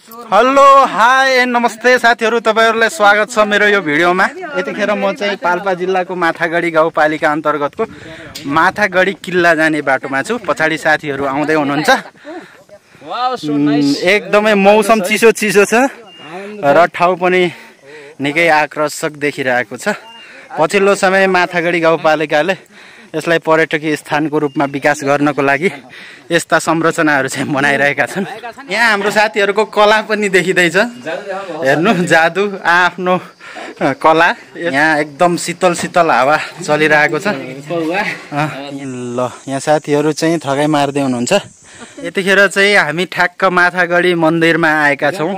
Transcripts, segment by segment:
Hello hi नमस्ते साथीहरु, तपाईहरुलाई स्वागत छ मेरो यो भिडियोमा। यतिखेर म चाहिँ पाल्पा जिल्लाको माथागढी गाउँपालिका अन्तर्गतको माथागढी किल्ला जाने बाटोमा छु। पछाडी साथीहरु आउँदै हुनुहुन्छ। एकदमै मौसम चिसो चिसो छ र ठाउँ पनि निकै आकर्षक देखिरहेको छ। पछिल्लो समय माथागढी गाउँपालिकाले यसलाई पर्यटकीय स्थानको रूपमा विकास गर्नको लागि यस्ता संरचनाहरू चाहिँ बनाइरहेका छन्। यहाँ हाम्रो साथीहरुको कला पनि देखिँदैछ। हेर्नु, जादु आफ्नो कला। यहाँ एकदम शीतल शीतल हावा चलिरहेको छ। ल यहाँ साथीहरु चाहिँ थगाई मार्दै हुनुहुन्छ। यतिखेर चाहिँ हामी ठ्याक्क माथागढी मन्दिरमा आएका छौं।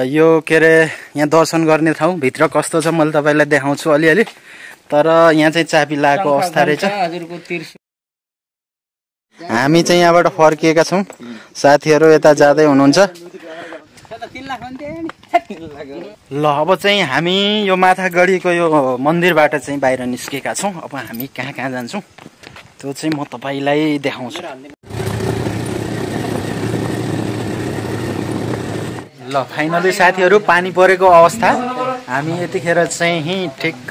यो के रे यहाँ दर्शन गर्ने ठाउँ भित्र कस्तो छ मैले तपाईलाई देखाउँछु अलिअलि। तर यहाँ चाहिँ चाबी लागेको अवस्था रहेछ। हामी चाहिँ यहाँबाट फर्किएका छौं। साथीहरु यता जाँदै हुनुहुन्छ। ल अब चाहिँ हामी यो माथागढीको यो मन्दिरबाट चाहिँ बाहिर निस्केका छौं। अब हामी कहाँ कहाँ जान्छौं त्यो चाहिँ म तपाईलाई देखाउँछु। ल फाइनली साथीहरु पानी परेको अवस्था। हामी यतिखेर चाहिँ ठिक्क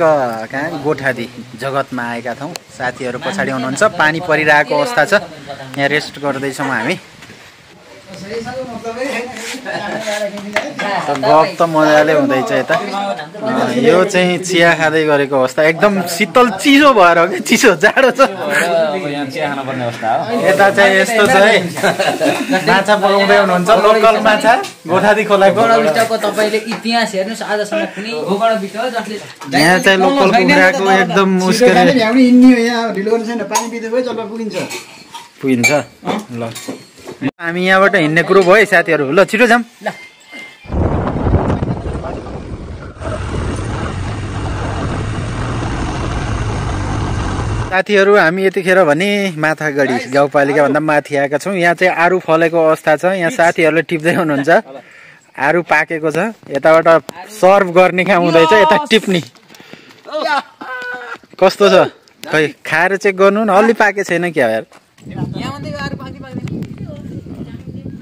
कहाँ गोठादी जगतमा आएका छौं। साथीहरु पछाडी हुनुहुन्छ। पानी परिरहेको अवस्था छ। यहाँ रेस्ट गर्दै छौं हामी। गफ त मजाले हुँदैछ यता। यो चाहिँ चिया खाँदै गरेको अवस्था। एकदम शीतल चिसो भएर के चिसो जाडो छ। यता चाहिँ यस्तो छ है। माछा पकाउँदै हुनुहुन्छ। लोकल माछा गोठादी खोलाको। तपाईले इतिहास हेर्नुस् आजसम्म कुनै गोकर्ण बिट हो जसले यहाँ चाहिँ लोकल कुखुराको एकदम मुस्किल हामी हिँड्ने हो। यहाँ ढिलो गर्नु छैन। पानी पिदै भयो जल्प पुगिन्छ। पुगिन्छ। ल हामी यहाँबाट हिँड्ने ग्रुप हो है साथीहरु। ल छिटो जाम। ल साथीहरु हामी यतिखेर भने माथागढी गाउँपालिका भन्दा माथि आएका छौं। यहाँ चाहिँ आरु फलेको अवस्था छ। यहाँ साथीहरुले टिप्दै हुनुहुन्छ। आरु पाकेको छ। यताबाट सर्भ गर्ने काम हुँदैछ। यता टिप्नी कस्तो छ खै खाएर चेक गर्नु न। अलि पाके छैन क्या यार।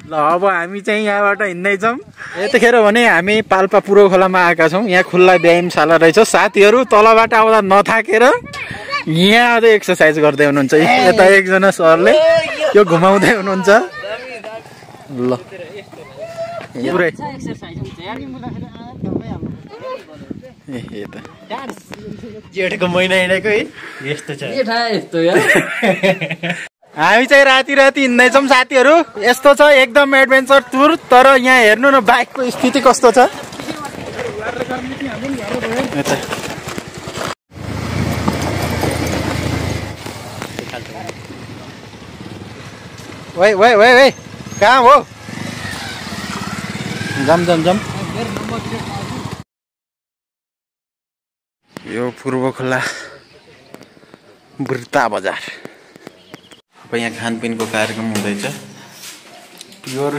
ल अब हामी चाहिँ यहाँबाट हिँड्दै छौं। यतिखेर भने हामी पाल्पा पुरो खोलामा आएका छौं। यहाँ खुल्ला व्यायामशाला रहेछ। साथीहरु तलबाट आउँदा नथाकेर यहाँ आउँदै एक्सरसाइज गर्दै हुनुहुन्छ। यता एकजना सरले यो घुमाउँदै हुनुहुन्छ। ल पुरै जेठको महिना हिँडेको है यस्तो छ। हामी चाहिँ राति राति हिँड्दैछौँ साथीहरु। यस्तो छ एकदम एडभेन्चर टुर। तर यहाँ हेर्नु न बाइकको स्थिति कस्तो छ। वै वै वै वै कहाँ हो? जम जम जम। यो पूर्व खोला बुर्ता बजार। अब यहाँ खानपिनको कार्यक्रम हुँदैछ। प्योर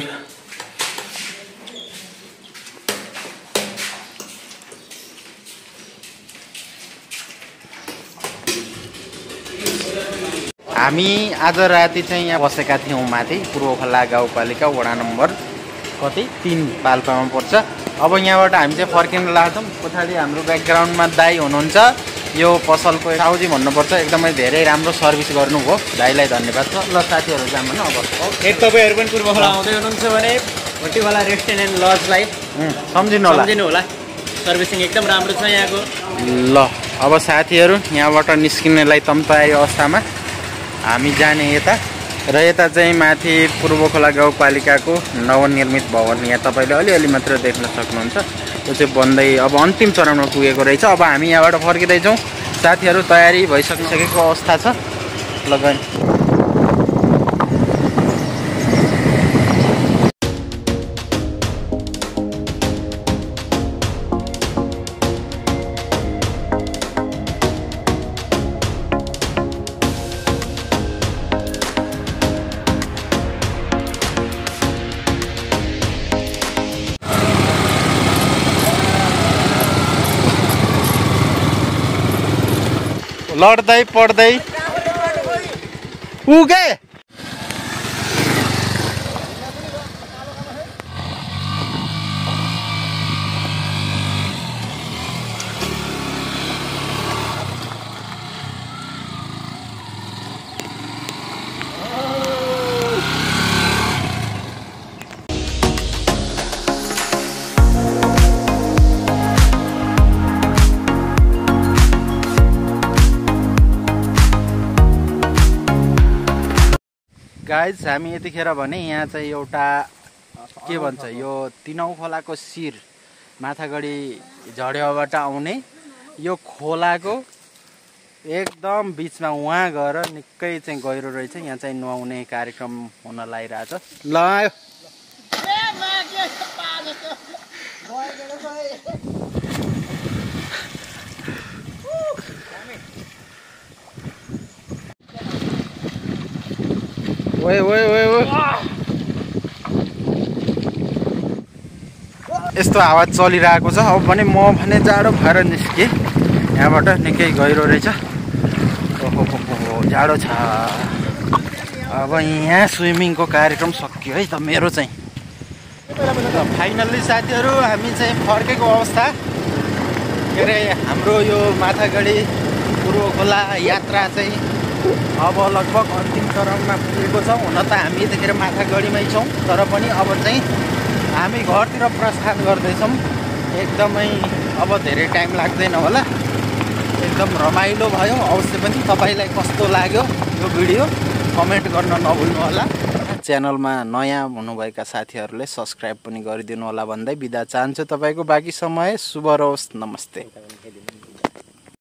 हामी आज राति चाहिँ यहाँ बसेका थियौं माथि पूर्व खोला गाउँपालिका वडा नम्बर कति 3 पाल्पामा पर्छ। अब यहाँबाट हामी चाहिँ फर्किन लाग्छौं। पछाडी हाम्रो ब्याकग्राउन्डमा दाइ हुनुहुन्छ। यो पसलको साउजी भन्नुपर्छ। एकदमै धेरै राम्रो सर्भिस गर्नुभयो। दाइलाई धन्यवाद छ। ल साथीहरु जाम न अब। एक तपाईहरु पनि पूर्व खोला आउँदै हुनुहुन्छ भने भट्टीवाला रेस्टुरेन्ट एन्ड लजलाई सम्झिनु होला। सर्भिसिङ एकदम राम्रो छ यहाँको। ल अब साथीहरु यहाँबाट निस्किनेलाई तम तयारी अवस्थामा हामी जाने यता। र यता चाहिँ माथि पूर्व खोला गाउँपालिकाको नवनिर्मित भवन यहाँ तपाईले अलिअलि मात्र देख्न सक्नुहुन्छ। त्यो चाहिँ बन्दै अब अन्तिम चरणमा पुगेको रहेछ। अब हामी यहाँबाट फर्किँदै छौं। साथीहरु तयारी भइसकेको अवस्था छ। ल गए लड्दै पड्दै उगे गाइज हामी यतिखेर भने यहाँ चाहिँ एउटा के भन्छ यो तिनौँ खोलाको शिर माथागढी झड्याबाट आउने यो खोलाको एकदम बिचमा उहाँ गएर निकै चाहिँ गहिरो रहेछ। यहाँ चाहिँ नुहाउने कार्यक्रम हुन लागिरहेछ। ल आयो ओए ओए ओए ओए यस्तो हावा चलिरहेको छ। अब भने म भने जाडो भएर निस्केँ यहाँबाट। निकै गहिरो रहेछ। ओहो जाडो छ। अब यहाँ स्विमिङको कार्यक्रम सकियो है त मेरो चाहिँ। फाइनल्ली साथीहरू हामी चाहिँ फर्केको अवस्था। के अरे हाम्रो यो माथागढी पूर्व खोला यात्रा चाहिँ अब लगभग अन्तिम चरणमा पुगेको छ। हुन त हामी यतिखेर माथागढीमै छौँ, तर पनि अब चाहिँ हामी घरतिर प्रस्थान गर्दैछौँ। एकदमै अब धेरै टाइम लाग्दैन होला। एकदम रमाइलो भयो। अवश्य पनि तपाईँलाई कस्तो लाग्यो यो भिडियो कमेन्ट गर्न नभुल्नु होला। च्यानलमा नयाँ हुनुभएका साथीहरूले सब्सक्राइब पनि गरिदिनु होला भन्दै बिदा चाहन्छु। तपाईँको बाँकी समय शुभ रहोस्। नमस्ते।